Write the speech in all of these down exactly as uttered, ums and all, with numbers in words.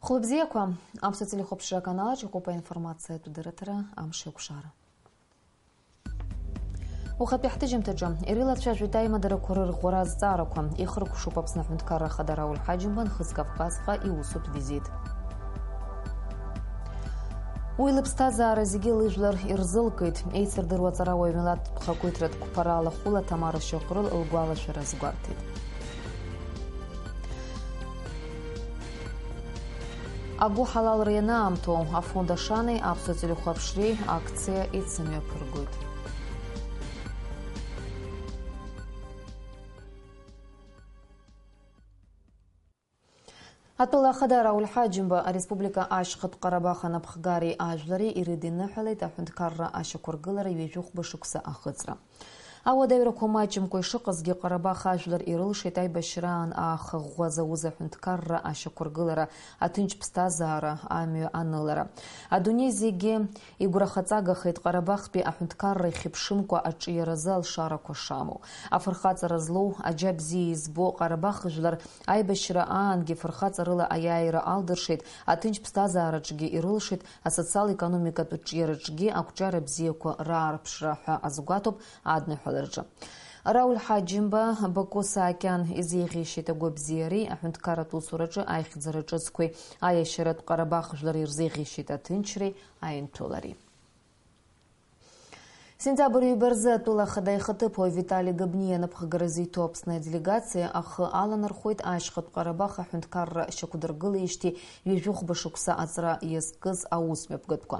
Хәылбзиақәа, аԥсуа телехәаԥшра аканалаҿ иҟоуп аинформациатә дырраҭара «Амш еиқәшара». Ухатәи ҳҭыжьымҭаҿы ирылацәажәеит аимадарақәа рырӷәӷәара азҵаарақәа, ихыркәшоуп Аԥсны Аҳәынҭқарра Ахада Рауль Ҳаџьымба нхыҵ Кавказҟа иусутә визит. Уи лыԥсҭазаара зегьы лыжәлар ирзылкит, еицырдыруа аҵарауаҩ милаҭтә хақәиҭратә қәԥара алахәыла Ҭамара Шьоҟрыл лгәалашәара азгәарҭеит. Агәыҳалалра ианаамҭоу, афонд Ашани аԥсуа телехәаԥшреи акциа еицымҩаԥыргоит. Атәыла ахада Рауль Ҳаџьымба ареспублика Ашьхатә Ҟарабах анапхгареи ажәлари ирыдиныҳәалеит аҳәынҭқарра ашьақәыргылара ҩажәи хәба шықәса ахыҵра. Ауадаҩрақәа маҷымкәа ишыҟазгьы, Ҟарабах ажәлар ирылшеит аибашьраан аахыӷәӷәа зауз аҳәынҭқарра ашьақәыргылара, аҭынч ԥсҭазаара, амҩа анылара. Адунеи зегьы игәрахаҵагахеит Ҟарабахтәи аҳәынҭқарра ихьыԥшымкәа аҿиаразы алшарақәа шамоу. Афырхаҵара злоу, аџьа бзиа избо Ҟарабах жәлар аибашьра аангьы фырхаҵарыла аиааира алдыршеит, аҭынч ԥсҭазаараҿгьы ирылшеит, асоциал-економикатә ҿиараҿгьы ақәҿиара бзиақәа раарԥшра ҳәа азгәаҭоуп адныҳәалараҿы. Рауль Ҳаџьымба Баку Саакьан изеиӷьеишьеит агәабзиареи аҳәынҭқарратә усураҿы аихьӡара ҿыцқәеи, аиашьаратә Ҟарабах жәлар ирзеиӷьеишьеит аҭынчреи аинҭәылареи. Сентиабр ҩба рзы атәыла ахада ихаҭыԥуаҩ Витали Габниа анапхгаразы иҭоу Аԥсны аделегациа ахы аланархәеит ашьхатә Ҟарабах аҳәынҭқарра шьақәдыргылеижьҭеи ҩажәи хәба шықәса аҵра иазкыз аусмҩаԥгатәқәа.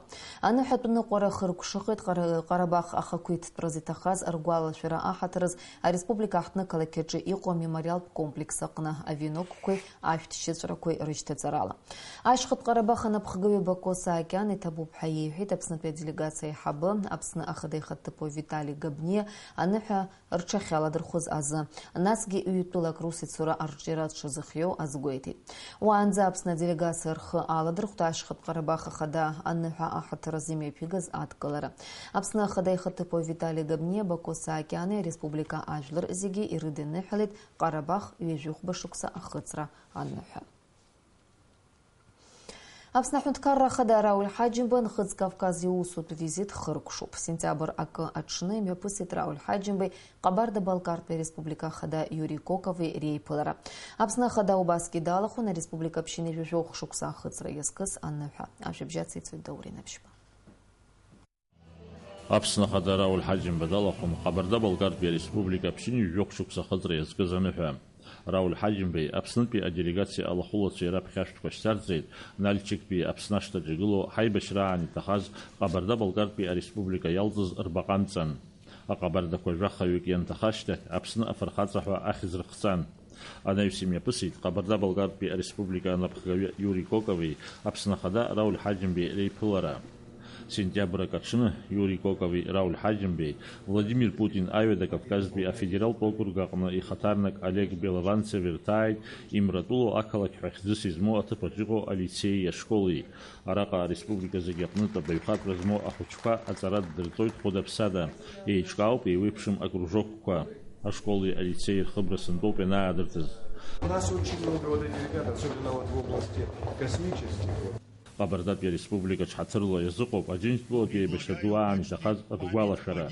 Аныҳәатә ныҟәара хыркәшахеит Ҟара-, Ҟарабах ахақәиҭтәраз иҭахаз ргәалашәара аҳаҭыраз ареспублика аҳҭнықалақь аҿы иҟоу амемориалтә комплекс аҟны авенокқәеи ашәҭшьыҵәрақәеи рышьҭаҵарала. Ашьхатә Ҟарабах анапхгаҩы Баку Саакьан иҭабуп ҳәа иеиҳәеит Аԥснытәи аделегациа аиҳабы, Аԥсны ахада ихаҭыԥуаҩ Витали Габниа аныҳәа рҽахьаладырхәыз азы, насгьы ҩ-тәылак русеицура арҿиара дшазыхиоу азгәеиҭеит. Уаанӡа Аԥсны аделегациа рхы аладырхәт ашьхатә Ҟарабах ахада аныҳәа аҳаҭыр азы имҩаԥигаз адкылара. Аԥсны ахада ихаҭыԥуаҩ Витали Габниа Баку Саакьани ареспублика ажәлар зегьы ирыдиныҳәалеит Ҟарабах ҩажәи хәба шықәса ахыҵра аныҳәа. Аԥсны аҳәынҭқарра ахада Рауль Ҳаџьымба Нхыҵ Кавказ иусутә визит хыркәшоуп. Сентиабр акы аҽны имҩаԥысит Рауль Ҳаџьымбеи Ҟабарда-Балкартәи ареспублика ахада Иури Кокови реиԥылара. Аԥсны ахада убасгьы далахәын ареспублика ԥшьынҩажәи жәохә шықәса ахыҵра иазкыз аныҳәа. Ажәабжь ацицоит Даур Инаԥшьба. Аԥсны Ахада Рауль Ҳаџьымба далахәын Ҟабарда-Балкартәи Ареспублика ԥшьынҩажәи жәохә шықәса ахыҵра иазкыз аныҳәа. Рауль Ҳаџьымбеи Аԥснытәи аделегациа алахәылацәеи раԥхьа ашәҭқәа шьҭарҵеит, Нальчиктәи Аԥсны ашҭаҿ игылоу ҳаибашьраан иҭахаз Ҟабарда-Балкартәи Ареспублика иалҵыз рбаҟа амҵан. Аҟабардақәа жәахаҩык ианҭаха ашьҭахь Аԥсны афырхаҵа ҳәа ахьӡ рыхҵан. Анаҩс имҩаԥысит Ҟабарда-Балкартәи Ареспублика анапхгаҩы Иури Кокови Аԥсны Ахада Рауль Ҳаџьымбеи реиԥылара. Сентиабр акы аҽны Иури Кокови Рауль Ҳаџьымбеи Владимир Путин Аҩада Кавказтәи афедералтә округ аҟны ихаҭарнак Олег Белованцеви рҭааит Имратуло ақалақь ҳәа хьӡыс измоу аҭыԥаҿ иҟоу алицеии ашколи. Араҟа ареспублика зегьы аҟнытә абаҩхатәра змоу ахәыҷқәа аҵара ддырҵоит хәыда-ԥсада, еиҿкаауп еиуеиԥшым акружокқәа. Ашколи алицеии рхыбра сынтәоуп ианаадыртыз. У нас очень много вот эти ребята, особенно вот в области космических, вот. Ҟабардатәи ареспубликаҿ ҳаҭырла иазыҟоуп Аџьынџьтәылатәи аибашьра ду аан иҭахаз ргәалашәара.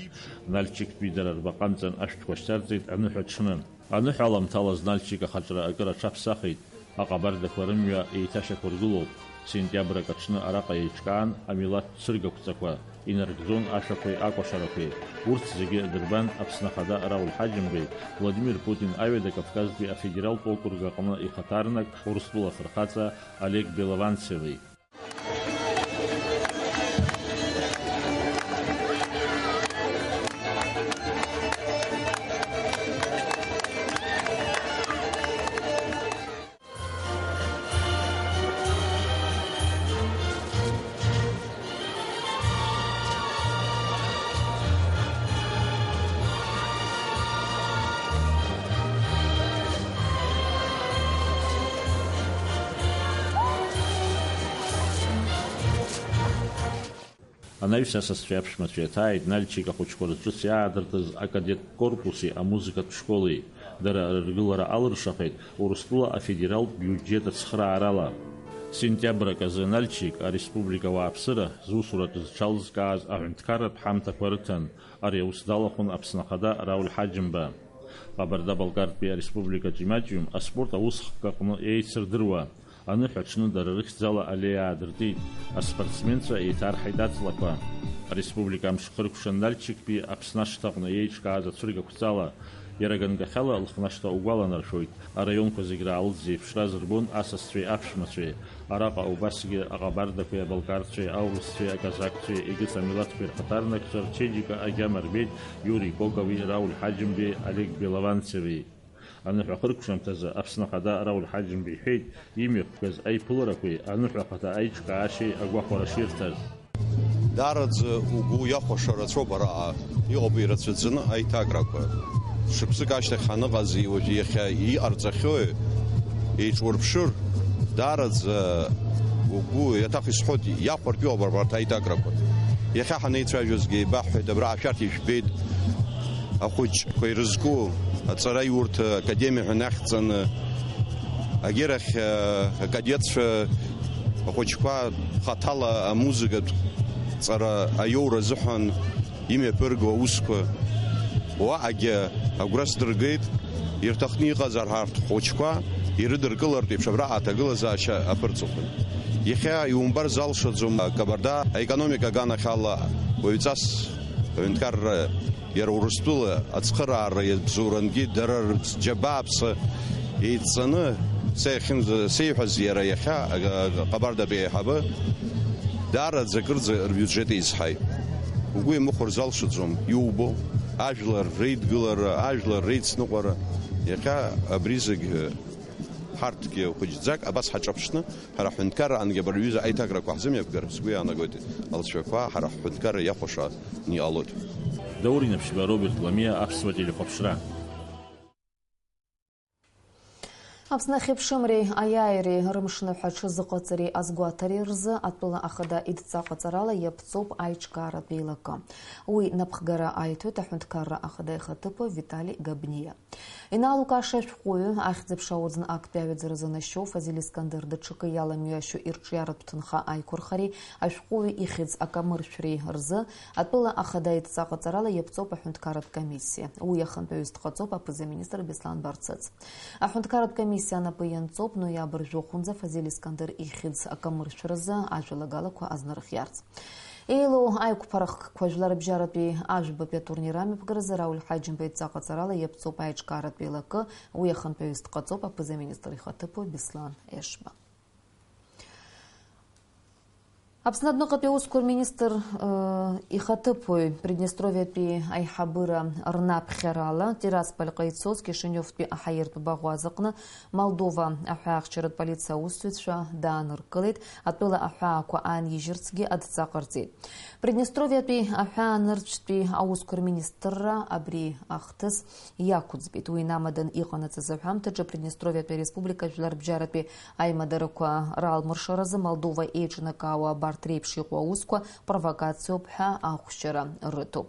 Нальчиктәи дара рбаҟа амҵан ашәҭқәа шьҭарҵеит аныҳәа аҽны. Аныҳәа аламҭалаз Нальчик ахаҿра акыр аҽаԥсахит, аҟабардақәа рымҩа еиҭашьақәыргылоуп. Сентиабр акы аҽны араҟа еиҿкаан амилаҭтә цәыргақәҵақәа, инарыгӡон ашәақәеи акәашарақәеи. Урҭ зегьы дырбан Аԥсны Ахада Рауль Ҳаџьымбеи Владимир Путин Аҩада Кавказтәи афедералтә округ аҟны ихаҭарнак Урыстәыла афырхаҵа Олег Белованцеви. Анаҩс асасцәеи аԥшәмацәеи аҭааит Нальчик ахәыҷқәа рҿы ҿыц иаадыртыз акадеттә корпуси амузыкатә школи. Дара рыргылара алыршахеит Урыстәыла афедералтә биуџьет ацхыраарала. Сентиабр аказы Нальчик ареспублика ауааԥсыра зусуратә зҽалзкааз аҳәынҭқарратә ҳамҭақәа рыҭан. Ари аус далахәын Аԥсны Ахада Рауль Ҳаџьымба. Ҟабарда-Балкартәи ареспубликаҿ имаҷҩым аспорт аусхк аҟны еицырдыруа аныҳәа аҽны дара рыхьӡала аллеиа аадыртит, аспортсменцәа еиҭарҳаит аҵлақәа. Ареспублика амш хыркәшан Нальчиктәи Аԥсны ашҭа аҟны еиҿкааз ацәыргақәҵала, иара ганкахьала Лыхнашҭа угәаланаршәоит. Араионқәа зегь раалыҵ зеиԥшраз рбон асасцәеи аԥшәмацәеи. Араҟа убасгьы аҟабардақәеи абалкарцәеи, аурысцәеи аказакцәеи, егьыс амилаҭқәеи рхаҭарнакцәа рчеиџьыка агьама рбеит Иури Кокови, Рауль Ҳаџьымбеи, Олег Белованцеви. Аныҳәа ахыркәшамҭазы Аԥсны Ахада Рауль Ҳаџьымба иҳәеит, имҩаԥгаз аиԥыларақәеи аныҳәа ахада аиҿкаашьеи агәахәара ширҭаз. Даараӡа угәы иахәаша рацәоуп араҟа иҟоуп ирацәаӡаны аиҭакрақәа. Шықәсык ашьҭахь ҳаныҟаз уажә иахьа иҟарҵахьои еиҿурԥшыр, даараӡа угәы иаҭах исҳәоит, иахәартә иҟоуп абарҭ аиҭакрақәа. Иахьа ҳанеицәажәозгьы еибаҳҳәеит, абра ашәарҭа ижәбеит. Ахәыҷқәа ирызку аҵараиурҭа академиа ҳәа инахьӡаны, агьырахь, акадетцәа ахәыҷқәа хаҭала амузыкатә ҵара аиоура азыҳәан имҩаԥырго аусқәа уаҟагьы агәра сдыргеит, ирҭахны иҟазар ҳарҭ хәыҷқәа ирыдыркылартә еиԥш абраҟа аҭагылазаашьа аԥырҵақәан. Иахьа иумбар залшаӡом, Кабарда аекономика аганахьала уаҩҵас аҳәынҭқарра Иара Урыстәыла ацхыраара иабзоурангьы дара рџьабааԥса еидҵаны, са иахьынӡа-, сеиҳәаз иара иахьа, а, а, Ҟабардатәи аиҳабы, даараӡа акырӡа рбиуџьет еизҳаит. Угәы иамыхәар залшаӡом, иубо, ажәлар реидгылара, ажәлар реицныҟәара, иахьа абри зегь, ҳарҭгьы хәыҷӡак абас ҳаҿаԥшны, ҳара ҳҳәынҭқарраангьы абарҩыза аиҭакрақәа ҳзымҩаԥгар, сгәы иаанагоит, алҵшәақәа ҳара ҳҳәынҭқарра иахәаша иҟалоит. Даур Инаԥшьба, Роберт Ламиа, Аԥсуа телехәаԥшра. Аԥсны ахьыԥшымреи аиааиреи рымшныҳәа аҽазыҟаҵареи азгәаҭареи рзы атәыла ахада идҵа ҟаҵарала иаԥҵоуп аиҿкааратә еилакы. Уи напхгара аиҭоит аҳәынҭқарра ахада ихаҭыԥуаҩ Витали Габниа. Инал Лукаша ашәҟәыҩҩы, ахьӡ-аԥша уӡны актәи аҩаӡара занашьоу Фазиль Искандер даҽакы иаламҩашьо ирҿиаратә ҭынха аиқәырхареи ашәҟәыҩҩы ихьӡ акамыршәреи рзы атәыла ахада идҵа ҟаҵарала иаԥҵоуп аҳәынҭқарратә комиссиа. Уи ахантәаҩыс дҟаҵоуп аԥыза-министр Беслан Барцыц. Аҳәынҭқарратә комиссиа анапы ианҵоуп ноиабр жәохәынӡа Фазиль Искандер ихьӡ акамыршәразы ажәалагалақәа азнарыхиарц. Еилоу аиқәԥарахқәа жәларыбжьаратәи ажәбатәи атурнир амҩаԥгаразы Рауль Ҳаџьымба идҵа ҟаҵарала иаԥҵоуп аиҿкааратә еилакы, уи ахантәаҩыс дҟаҵоуп аԥыза-министр ихаҭыԥуаҩ Беслан Ешба. Аԥсны адәныҟатәи аусқәа рминистр, э, ихаҭыԥуаҩ Приднестровиатәи аиҳабыра рнаԥхьарала Тираспольҟа ицоз Кишиневтәи аҳаиртә баӷәазаҟны Молдова аҳәаахьчаратә полициа аусзуҩцәа дааныркылеит, атәыла аҳәаақәа аанижьырцгьы адҵа ҟарҵеит. Приднестровиатәи аҳәаанырцәтәи аусқәа рминистрра абри ахҭыс иақәӡбеит. Уи инамадан иҟанаҵаз аҳәамҭаҿы Приднестровиатәи ареспублика жәларбжьаратәи аимадарақәа ралмыршаразы Молдова еиҿнакаауа абарҭ реиԥш иҟоу аусқәа провокациоуп ҳәа ахәшьара рыҭоуп.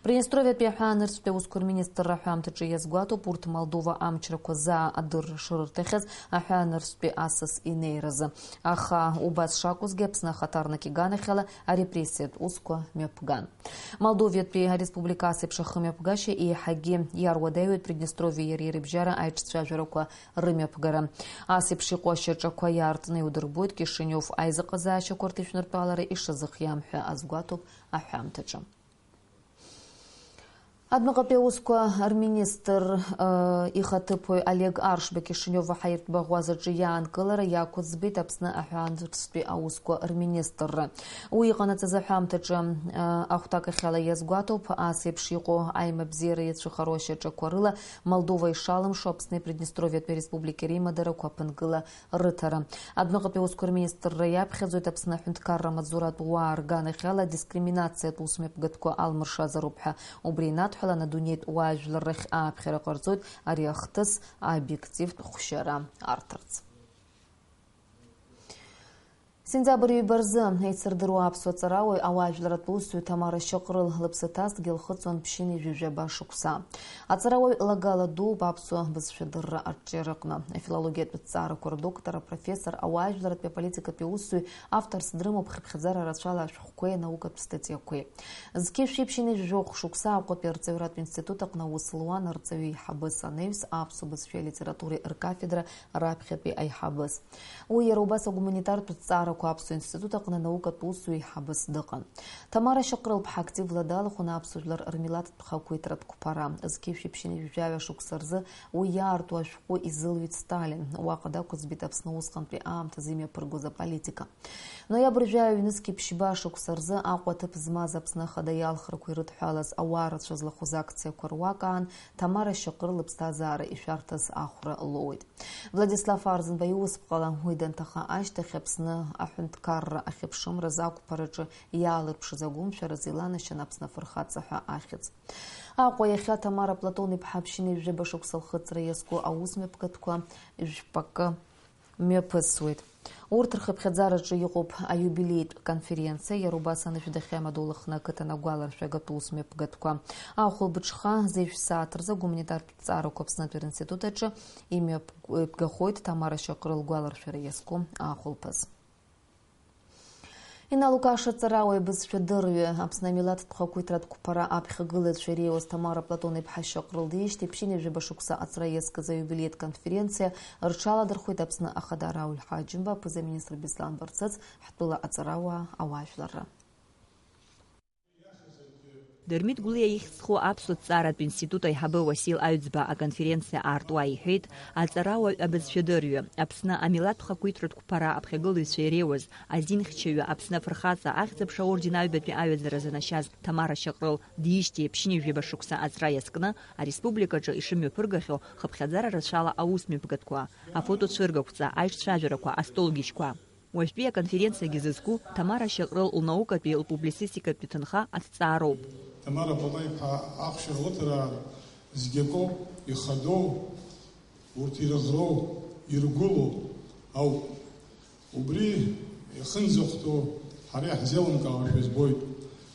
Приднестровиатәи аҳәаанырцәтәи аусқәа рминистрра аҳәамҭаҿы иазгәаҭоуп, урҭ Молдова амчрақәа заа адырра шрырҭахьаз аҳәаанырцәтәи асас инеиразы. Аха убас шакәызгьы, Аԥсны ахаҭарнак иганахьала арепрессиатә усқәа мҩаԥган. Молдовиатәи ареспублика ас еиԥш ахымҩаԥгашьа еиҳагьы иаруадаҩуеит Приднестровиеи иареи рыбжьара аиҿцәажәарақәа рымҩаԥгара. Ас еиԥш иҟоу ашьаҿақәа иаартны иудырбоит Кишинев аизыҟазаашьақәа рҭышәныртәалара ишазыхиам ҳәа азгәаҭоуп аҳәамҭаҿы. Адәныҟатәи аусқәа рминистр, э, ихаҭыԥуаҩ Олег Аршба Кишинев аҳаиртә баӷәазаҿы иаанкылара иақәыӡбеит Аԥсны аҳәаанырцәтәи аусқәа рминистрра. Уи иҟанаҵаз аҳәамҭаҿы, э, ахәҭакахьала иазгәаҭоуп, ас еиԥш иҟоу аимабзиара иацәыхароу ашьаҿақәа рыла Молдова ишалымшо Аԥсни Приднестровиатәи ареспубликеи реимадарақәа аԥынгыла рыҭара. Адәныҟатәи аусқәа рминистрра иаԥхьаӡоит Аԥсны аҳәынҭқарра амаҵзуратә уаа рганахьала адискриминациатә усмҩаԥгатәқәа алмыршазароуп ҳәа. Убри инадҳәалан, адунеитә уаажәлар рахь ааԥхьара ҟарҵоит ари ахҭыс аобиективтә хәшьара арҭарц. Сентиабр ҩба рзы еицырдыруа аԥсуа ҵарауаҩ, ауаажәларратә усзуҩ Ҭамара Шьаҟрыл лыԥсы ҭазҭгьы лхыҵуан ԥшьынҩажәи жәаба шықәса. Аҵарауаҩ лагала дууп аԥсуа бызшәадырра арҿиараҟны. Афилологиатә ҭҵаарақәа рдоктор, апрофессор, ауаажәларратәи аполитикатәи усзуҩ, авторс дрымоуп хыԥхьаӡара рацәала ашәҟәқәеи анаукатә статиақәеи. Зқьи шәи ԥшьынҩажәи жәохә шықәса Аҟәатәи арҵаҩратә институт аҟны аус луан арҵаҩы еиҳабыс, анаҩс аԥсуа бызшәеи алитературеи ркафедра раԥхьатәи аиҳабыс. Уи иара убас агуманитартә ҭҵаарақәа аԥсуа институт аҟны анаукатә усзуҩ еиҳабыс дыҟан. Ҭамара Шьаҟрыл-ԥҳа активла далахәын аԥсуа жәлар рмилаҭтә хақәиҭратә қәԥара. Зқьи шәи ԥшьынҩажәи жәаҩа шықәса рзы уи иаарту ашәҟәы изылҩит Сталин. Уаҟа дақәыӡбеит Аԥсны усҟантәи аамҭазы имҩаԥыргоз аполитика. Ноиабр жәаҩа ҩнызқьи ԥшьба шықәса рзы Аҟәа аҭыԥ змаз Аԥсны Ахада иалхрақәа ирыдҳәалаз ауаа рацәа злахәыз акциақәа руак аан Ҭамара Шьаҟрыл лыԥсҭазаара ишәарҭаз ахәра лоуеит. Владислав Арӡынба иусԥҟала уи данҭаха ашьҭахь Аԥсны аҳәынҭқарра ахьыԥшымраз ақәԥараҿы иаалырԥшыз агәымшәаразы иланашьан Аԥсны афырхаҵа ҳәа ахьӡ. Аҟәа иахьа Ҭамара Платон-иԥҳа ԥшьынҩажәи жәаба шықәса лхыҵра иазку аусмҩаԥгатәқәа жәпакы мҩаԥысуеит. Урҭ рхыԥхьаӡараҿы иҟоуп аиубилеитә конференциа, иара убас анышә дахьамадоу Лыхны ақыҭан агәаларшәагатә усмҩаԥгатәқәа. Ахәылбыҽха зежә сааҭ рзы агуманитартә ҭҵаарақәа Аԥснытәи ринститут аҿы имҩаԥгахоит Ҭамара Шьаҟрыл лгәаларшәара иазку ахәылԥаз. Иналукааша аҵарауаҩ, бызшәадырҩы, Аԥсны амилаҭтә хақәиҭратә қәԥара аԥхьагылаҩцәа иреиуаз Ҭамара Платон-иԥҳа Шьаҟрыл диижьҭеи ԥшьынҩажәи жәаба шықәса аҵра иазкыз аиубилеитә конференциа рҽаладырхәит Аԥсны Ахада Рауль Ҳаџьымба, аԥыза-министр Беслан Барцыц, ҳтәыла аҵарауаа, ауаажәларра. Дырмит Гәлиа ихьӡ зху аԥсуа ҭҵааратә институт аиҳабы Уасил Аҩӡба аконференциа аартуа иҳәеит, аҵарауаҩ, абызшәадырҩы, Аԥсны амилаҭтә хақәиҭратә қәԥара аԥхьагылаҩцәа иреиуаз, азинхьчаҩы, Аԥсны афырхаҵа ахьӡ-аԥша аорден аҩбатәи аҩаӡара занашьаз Ҭамара Шьаҟрыл диижьҭеи ԥшьынҩажәи жәаба шықәса аҵра иазкны ареспубликаҿы ишымҩаԥыргахьоу хыԥхьаӡара рацәала аусмҩаԥгатәқәа, афотоцәыргақәҵа, аиҿцәажәарақәа, астолгьежьқәа. Уажәтәи аконференциагьы зызку Ҭамара Шьаҟрыл лнаукатәи лпублицистикатәи ҭынха аҭҵаароуп. Ҭамара Платон-иԥҳа ахәшьара лыҭара зегь акоуп, ихадоу, урҭ ирыӷроу, иргәылоу ауп. Убри иахьынӡахәҭоу ҳара иаҳзеилымкаауашәа збоит.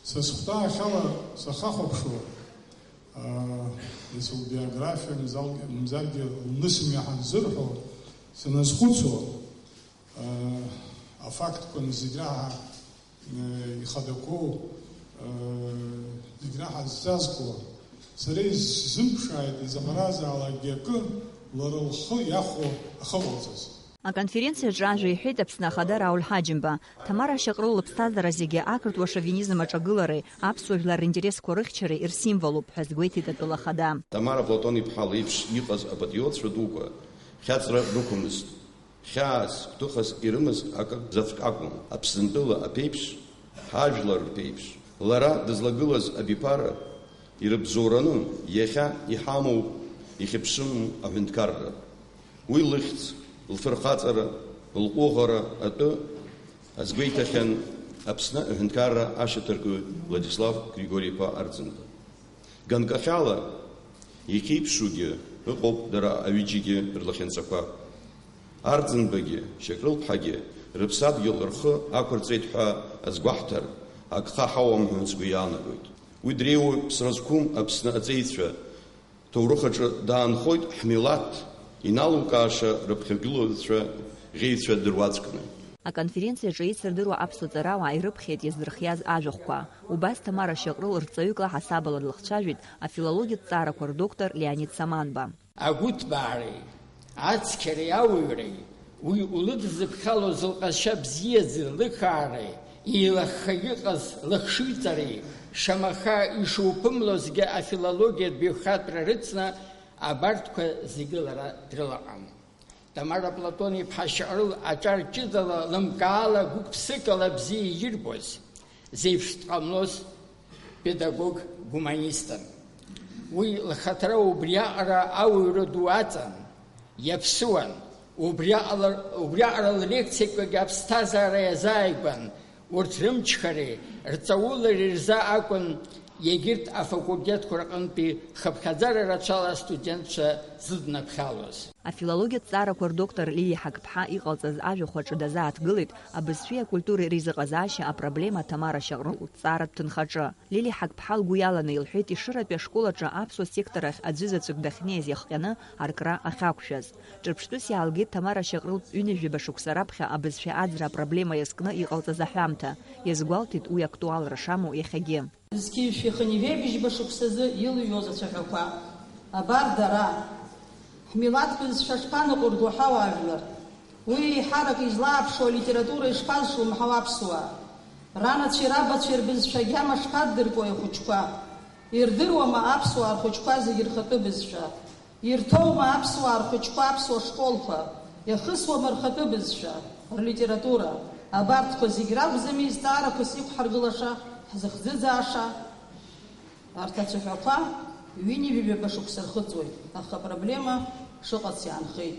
Са сыхәҭаахьала сахахәаԥшуа, аа, лбиографиа мзал-, мзаргьы лнысымҩа ҳанзырҳәо саназхәыцуа, Афактқәа зегь раҳа, э, ихадақәоу, э, зегь раҳа зҵазкуа, сара исзымԥшааит изаҟаразаалакгьы акы лара лхы иахәо ахьыҟалҵаз. Аконференциаҿы ажәа иҳәеит Аԥсны Ахада Рауль Ҳаџьымба. Ҭамара Шьаҟрыл лыԥсҭазаара зегьы ақырҭуа шовинизм аҿагылареи аԥсуа жәлар ринтересқәа рыхьчареи рсимволуп ҳәа згәеиҭеит атәылахада. Тамара Платон-иԥҳа леиԥш иҟаз апатриотцәа дуқәа хьаҵра рықәымызт. Хьаас, гәҭыхас ирымаз акыр заҵәык акәым, Аԥсынтәыла аԥеиԥш, ҳажәлар рԥеиԥш. Лара дызлагылаз абиԥара ирыбзоураны иахьа иҳамоуп ихьыԥшым аҳәынҭқарра. Уи лыхьӡ, лфырхаҵара, лҟәыӷара атәы азгәеиҭахьан Аԥсны аҳәынҭқарра ашьаҭаркҩы Владислав Григори-иԥа Арӡынба. Ганкахьала иахьеиԥшугьы ыҟоуп дара аҩыџьагьы рлахьынҵақәа. Арӡынбагьы, Шьаҟрылԥҳагьы рыԥсадгьыл рхы ақәырҵеит ҳәа азгәаҳҭар, агха ҳауам ҳәа сгәы иаанагоит. Уи дреиуоуп ԥсра зқәым Аԥсны аҵеицәа, ҭоурых аҿы даанхоит ҳмилаҭ иналукааша рыԥхьагылаҩцәа ӷьеҩцәа дыруаӡәкны. Аконференциаҿы еицырдыруа аԥсуа ҵарауаа ирыԥхьеит иаздырхиаз ажәахәқәа. Убас Ҭамара Шьаҟрыл рҵаҩык ла ҳасабала длыхцәажәеит афилологиатә ҭҵаарақәа рдоктор Леонид Саманба. Агәыҭбаареи, ацқьареи ауаҩреи, уи улыдызыԥхьало зылҟазшьа бзиаӡа лықаареи, еилахха иҟаз лыхшыҩҵареи, шамаха ишуԥымлозгьы афилологиатә баҩхатәра рыцны, абарҭқәа зегьы лара дрылаҟан. Тамара Платон-иԥҳа Шьаҟрыл аҿар ҷыдала лымкаала гәык-ԥсыкала бзиа ирбоз, зеиԥш дҟамлоз педагог-гуманистын. Уи лхаҭара убриаҟара ауаҩра ду аҵан, иаԥсуан, убриаҟала, убриаҟара ллекциақәагьы аԥсҭазаара иазааигәан, урҭ рымчхареи рҵаулареи рзы акәын егьырҭ афакультетқәа рҟынтәи хыԥхьаӡара рацәала астудентцәа зыднаԥхьалоз. Афилологиатә ҭҵаарақәа рдоктор Лилиа Ҳақԥҳа иҟалҵаз ажәахә аҿы дазааҭгылеит абызшәеи акультуреи реизыҟазаашьа апроблема Ҭамара Шьаҟрыл лҭҵааратә ҭынхаҿы. Лилиа Ҳақԥҳа лгәы иаланы илҳәеит Ешыратәи ашкол аҿы аԥсуа сектор ахь аӡәы заҵәык дахьнеиз иахҟьаны аркра ахьақәшәаз. Ҿырԥштәыс иаалгеит Ҭамара Шьаҟрыл ҩынҩажәаба шықәса раԥхьа абызшәа аӡра апроблема иазкны иҟалҵаз аҳәамҭа, иазгәалҭеит уи актуалра шамоу иахьагьы. Зқьи жәшәи хынҩажәи жәаба шықәсазы илыҩуаз ацәаҳәақәа. Абар дара. Ҳмилаҭ бызшәа шԥаныҟәырго ҳауаажәлар? Уи еиҳарак излааԥшуа литература ишԥазҿлымҳау аԥсуаа? Ранацәеи рабацәеи рбызшәа агьама шԥаддыркуеи ахәыҷқәа? Ирдыруама аԥсуаа рхәыҷқәа зегьы рхатәы бызшәа? Ирҭоума аԥсуаа рхәыҷқәа аԥсуа школқәа? Иахысуама рхатәы бызшәа, рлитература? Абарҭқәа зегь ракәӡами зҵаарақәас иқәҳаргылаша, ҳзыхӡыӡааша? Арҭ ацәаҳәақәа ҩынҩажәаба шықәса рхыҵуеит, аха апроблема шыҟац иаанхеит.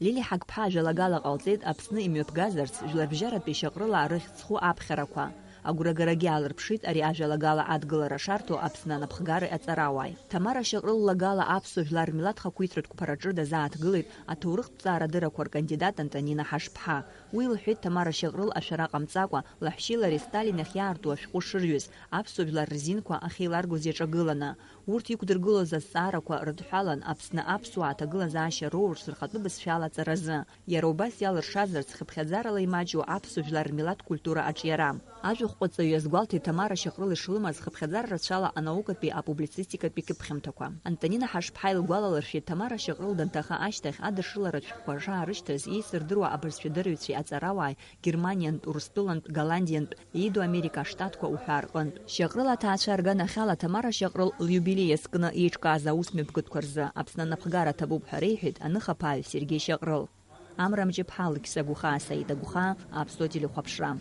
Лилиа Ҳақԥҳа ажәалагала ҟалҵеит Аԥсны имҩаԥгазарц жәларбжьаратәи Шьаҟрылаа рыхьӡ зху аԥхьарақәа. Агәрагарагьы аалырԥшит ари ажәалагала адгылара шарҭо Аԥсны анапхгареи аҵарауааи. Ҭамара Шьаҟрыл ллагала аԥсуа жәлар рмилаҭ хақәиҭратә қәԥараҿы дазааҭгылеит аҭоурыхтә ҵаарадырақәа ркандидат Антонина Ҳашԥҳа. Уи илҳәеит Ҭамара Шьаҟрыл ашәара ҟамҵакәа, лаҳәшьеи лареи Сталин иахь иаарту ашәҟәы шырҩыз, аԥсуа жәлар рзинқәа ахьеиларгоз иаҿагыланы. Урҭ иқәдыргылоз азҵаарақәа рыдҳәалан Аԥсны аԥсуаа аҭагылазаашьа роурц рхатәы бызшәала аҵаразы. Иара убас иалыршазарц хыԥхьаӡарала имаҷу аԥсуа жәлар рмилаҭ культура аҿиара. Ажәахәҟаҵаҩ иазгәалҭеит Ҭамара Шьаҟрыл ишлымаз хыԥхьаӡара рацәала анаукатәи апублицистикатәи кьыԥхьымҭақәа. Антонина Ҳашԥҳа илгәалалыршәеит Ҭамара Шьаҟрыл данҭаха ашьҭахь адышшыларатә шәҟәқәа шаарышьҭыз еисырдыруа абызшәадырҩцәеи аҵарауааи Германиантә, Урыстәылантә, Голландиантә, Иду Америка Аштатқәа уҳәа рҟынтә. Шьаҟрыл аҭаацәа рганахьала Ҭамара Шьаҟрыл лиубилеи иазкны еиҿкааз аус мҩаԥгатәқәа рзы Аԥсны анапхгара ҭабуп ҳәа реиҳәеит аныхаԥааҩ Сергеи Шьаҟрыл. Амра Мҷыԥҳа, Алықьса Гәхаа, Саида Гәхаа, Аԥсуа телехәаԥшра.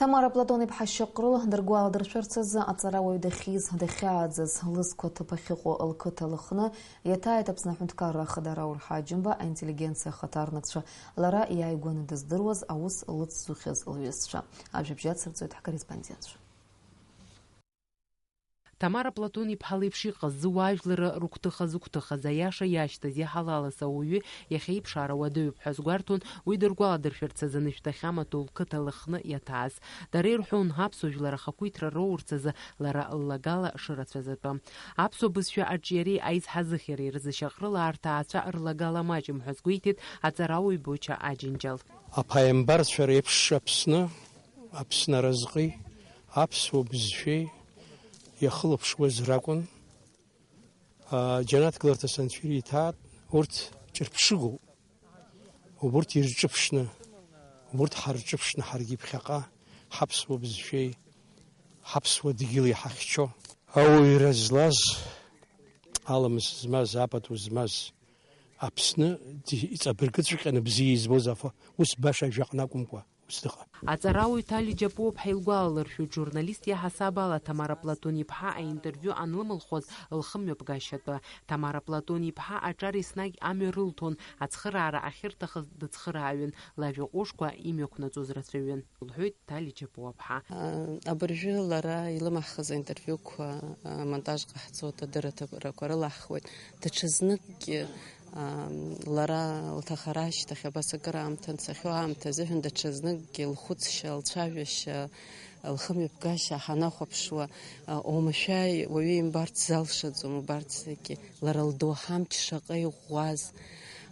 Ҭамара Платон-иԥҳа Шьаҟрыл дыргәаладыршәарц азы аҵарауаҩ дахьиз, дахьааӡаз, лызқәа ҭыԥ ахьыҟоу лқыҭа Лыхны иаҭааит Аԥсны Аҳәынҭқарра Ахада Рауль Ҳаџьымба аинтеллигенциа ахаҭарнакцәа лара иааигәаны дыздыруаз аус лыцзухьаз лҩызцәа. Ажәабжь ацырҵоит ҳкорреспондентцәа. Ҭамара Платон-иԥҳа леиԥш иҟаз, зуаажәлар рыгәҭыха зықәҭыхаз, аиаша иашьҭаз, иҳалалыз ауаҩы иахьа иԥшаара уадаҩуп ҳәа азгәарҭон уи дыргәаладыршәарц азы анышә дахьамаҭәоу лқыҭа Лыхны иаҭааз. Дара ирҳәон, аԥсуа жәлар ахақәиҭра роурц азы лара ллагала шырацәаз атәы. Аԥсуа бызшәа аҿиареи аизҳазыхьареи рзы Шьаҟрылаа рҭаацәа рлагала маҷым ҳәа азгәеиҭеит аҵарауаҩ Боча Аџьынџьал. Аԥааимбарцәа реиԥш Аԥсны, Аԥсны аразҟи, аԥсуа бызшәеи иахылаԥшуаз ракәын. Аа, џьанаҭ гыларҭас Анцәа ириҭааит, урҭ ҿырԥшыгоуп. Убурҭ ирҿыԥшны, убурҭ ҳарҿыԥшны ҳаргьы ԥхьаҟа ҳаԥсуа бызшәеи ҳаԥсуа дгьыли ҳахьчо. Ауаҩра злаз, аламыс змаз, апату змаз, Аԥсны ди-, иҵабыргыҵәҟьаны бзиа избоз афы-, ус баша ажәаҟны акәымкәа, ус дыҟан. Аҵарауаҩ Ҭали Џьапуаԥҳа илгәалалыршәоит, журналист иаҳасаб ала Ҭамара Платон-иԥҳа аинтервиу анлымылхуаз лхымҩаԥгашьатәы. Ҭамара Платон-иԥҳа аҿар еснагь амҩа рылҭон, ацхыраара ахьырҭахыз дыцхырааҩын, лажәа ҟәышқәа имҩақәнаҵоз рацәаҩын, лҳәоит Ҭали Џьапуаԥҳа. Абыржәы лара илымаҳхыз аинтервиуқәа, а, амонтаж ҟаҳҵоит, адырраҭарақәа рылаҳхуеит. Даҽазныкгьы, а, лара лҭахара ашьҭахь, абас акыр аамҭа анцахьоу аамҭа азыҳәан, даҽазныкгьы лхәыцшьа, лцәажәашьа, лхымҩаԥгашьа ҳанахәаԥшуа, а, оумашәа уаҩы имбарц залшаӡом, убарҭ зегьы лара лдоуҳа амч шаҟа иӷәӷәаз.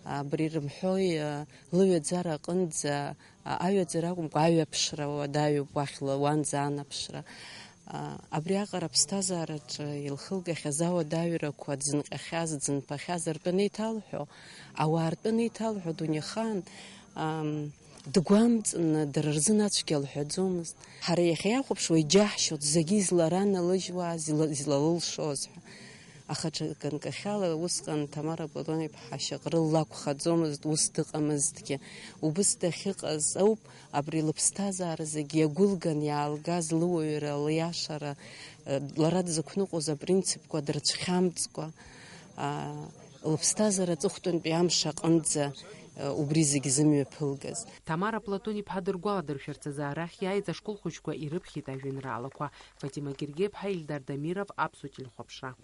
Абри рымҳәои, а, лыҩаӡара аҟынӡа, а, аҩаӡара акәымкәа, аҩаԥшра уадаҩуп, уахь ла-, уанӡа анаԥшра. А, абриаҟара аԥсҭазаараҿы илхылгахьаз ауадаҩрақәа, дзынҟьахьаз, дзынԥахьаз ртәы анеиҭалҳәо, ауаа ртәы анеиҭалҳәо, дунеихаан, ам, дгәамҵны, дара рзын ацәгьа лҳәаӡомызт. Ҳара иахьа иахәаԥшуа иџьаҳшьоит, зегьы излараналыжьуаз, изла-, излалылшоз ҳәа. Аха ҽакы анкахьала усҟан Ҭамара Платон-иԥҳа Шьаҟрыл лакәхаӡомызт, ус дыҟамызҭгьы. Убыс дахьыҟаз ауп абри лыԥсҭазаара зегь иагәылган иаалгаз лыуаҩра, лиашара, лара дзықәныҟәоз апринципқәа дрыцәхьамҵкәа, лыԥсҭазаара аҵыхәтәантәи амш аҟынӡа убри зегь зымҩаԥылгаз. Ҭамара Платон-иԥҳа дыргәаладыршәарц азы арахь иааиз ашкол хәыҷқәа ирыԥхьеит ажәеинраалақәа. Фатима Гергеԥҳа, Ильдар Дамиров, Аԥсуа телехәаԥшра.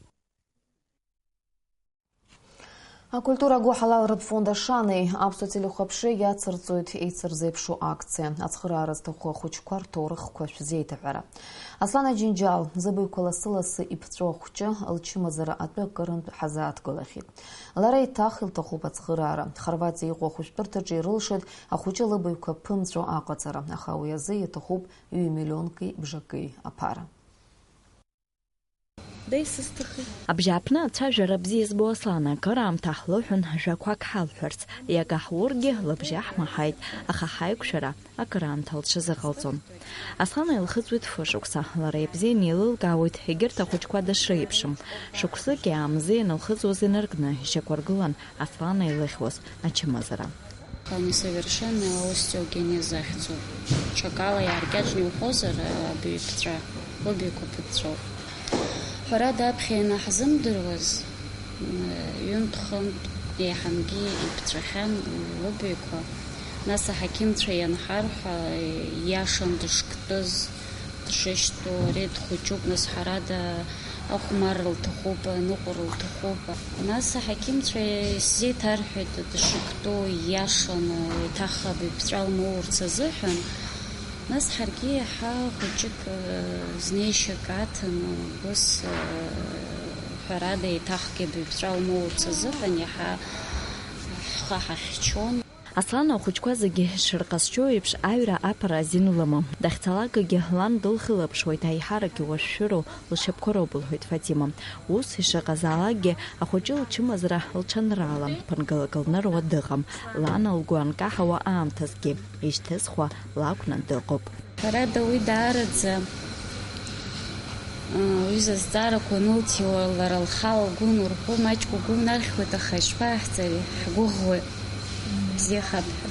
Акультура агәыҳалалратә фонд Ашанеи аԥсуа телехәаԥшреи иацырҵоит еицырзеиԥшу акциа, ацхыраара зҭаху ахәыҷқәа рҭоурыхқәа шәзеиҭаҳәара. Аслан Аџьынџьал, зыбаҩқәа лассы-лассы иԥҵәо ахәҷы, лчымазара атәы акырынтә ҳазааҭгылахьеит. Лара еиҭах илҭахуп ацхыраара. Хорватиа иҟоу ахәышәтәырҭаҿы ирылшеит ахәыҷы лыбаҩқәа ԥымҵәо аҟаҵара, аха уи азы иаҭахуп ҩ-миллионки бжаки аԥара. Абжьааԥны ацәажәара бзиа збо Аслана акыраамҭа ҳлыҳәон жәақәак ҳалҳәарц, иага ҳургьы лыбжьы ҳмаҳаит, аха ҳаиқәшәара акыраамҭа лҽазыҟалҵон. Аслана илхыҵуеит фышықәса, лара ибзианы еилылкаауеит егьырҭ ахәыҷқәа дышреиԥшым. Шықәсыки аамзи анылхыҵуаз инаркны ишьақәыргылан Аслана илыхьуаз ачымазара. Несовершенный остеогенез ахьӡуп. Ҽакала иааркьаҿны иуҳәозар, абаҩ ԥҵәа, лыбаҩқәа ԥыҵәҵәоуп. Ҳәарада, аԥхьа ианаҳзымдыруаз, м, ҩынтә-хынтә еиҳангьы иԥҵәахьан лыбаҩқәа. Нас аҳақьымцәа ианҳарҳәа, ииашан дышктәыз, дшышьҭоу, ари дхәыҷуп, нас ҳәарада, ахәмарра лҭахуп, аныҟәара лҭахуп. Нас аҳақьымцәа исзеиҭарҳәеит дышктәу, ииашаны, еиҭах абаҩ ԥҵәа лмоурц азыҳәан. Нас ҳаргьы иаҳа хәыҷык, э, знеишьак аҭаны, ус, э, ҳәарада, еиҭахгьы абаҩ ԥҵәа лмоурц азыҳәан иаҳа ҳхы ҳахьчон. Аслана ахәыҷқәа зегьы шырҟазшьоу еиԥш, аҩра аԥара азин лымам. Дахьцалакгьы лан дылхылаԥшуеит, аиҳарак иуашәшәыроу лшьапқәа роуп, лҳәоит Фатима. Ус ишыҟазаалакгьы, ахәыҷы лчымазара лҽанраалам, ԥынгылак лныруа дыҟам. Лан лгәы анкаҳауа аамҭазгьы, ишьҭызхуа лакәны дыҟоуп. Ҳәарада, уи даараӡа, а, уи зызҵаарақәа анылҭиуа, лара лхала лгәы анлырҳәо, маҷк угәы унархьуеит, аха ишԥаҳҵари, ҳгәыӷуеит, бзиахап ҳәа.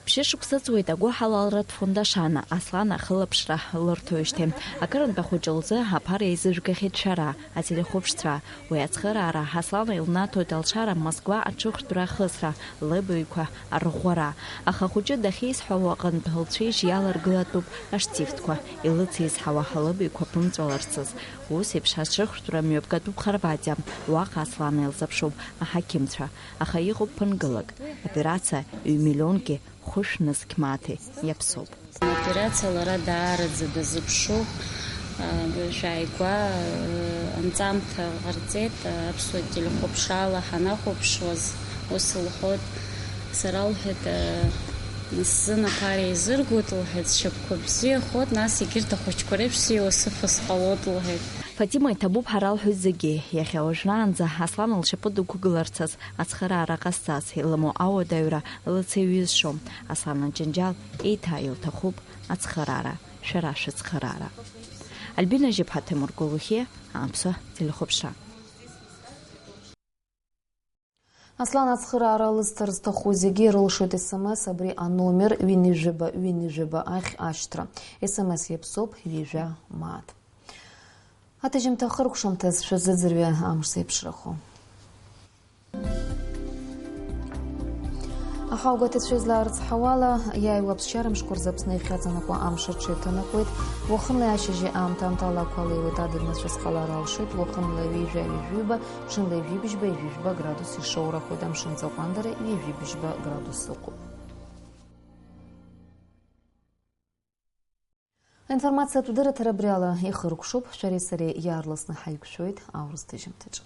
Ԥшьышықәса ҵуеит агәыҳалалратә фонд Ашана Аслан ахылаԥшра лырҭоижьҭеи. Акырынтә ахәыҷы лзы аԥара еизыжәгахьеит шәара, ателехәаԥшцәа. Уи ацхыраара Аслан илнаҭоит алшара Москва аҽыхәтәра ахысра, лыбаҩқәа арӷәӷәара. Аха ахәыҷы дахьеизҳауа аҟынтә лцәеижь иаларгылатәуп аштифтқәа, илыцеизҳауа лыбаҩқәа ԥымҵәаларцаз. Ус еиԥш аҽыхәтәра мҩаԥгатәуп Хорватиа, уаҟа Аслан илзыԥшуп аҳақьымцәа, аха иҟоуп ԥынгылак. Аоперациа ҩ-миллионки хәышә нызқь мааҭи иаԥсоуп. Аоперациа лара даараӡа дазыԥшуп. Шәааигәа, анҵамҭа ҟарҵеит, аԥсуа телехәаԥшрала ҳанахәаԥшуаз, ус лҳәоит, сара лҳәеит, сзын аԥара еизыргоит лҳәеит, сшьапқәа бзиахоит, нас егьырҭ ахәыҷқәа реиԥш сеиуасыфа сҟалоит лҳәеит. Фатима иҭабуп ҳара лҳәоит зегьы, иахьа уажәраанӡа Аслан лшьапы дықәгыларцаз ацхыраара ҟазҵаз, илымоу ауадаҩра лыцеиҩызшо. Аслан Аџьынџьал еиҭа илҭахуп ацхыраара, шәара шәыцхыраара. Альбина Жьыԥҳа, Ҭемыр Гәылухьиа, Аԥсуа телехәаԥшра. Аслан ацхыраара лызҭар зҭаху зегьы ирылшоит S M S абри аномер, ҩынҩажәи жәаба, ҩынҩажәи жәаба ахь ашьҭра. S M S иаԥсоуп ҩажәа мааҭ. Аҭыжьымҭа хыркәшамҭаз шәазыӡырҩы амш зеиԥшрахо. Аҳауа гәаҭацәа излаарыцҳауала, иааиуа аԥсшьара мшқәа рзы Аԥсны иахьаҵанакуа амш аҽеиҭанакуеит. Уахынла ашьыжьи аамҭа-аамҭала ақәа леиуеит, адыд-нацәа зҟалар алшоит, уахынла ҩажәа-ҩажәиба, ҽынла ҩажәибжьба-ҩажәижәба градус ишоурахоит, амшын ҵаҟәандара ҩажәибжьба градус ыҟоуп. Аинформациатә дырраҭара абри ала ихыркәшоуп, шәареи сареи иаарласны ҳаиқәшәоит аурыс ҭыжьымҭаҿы.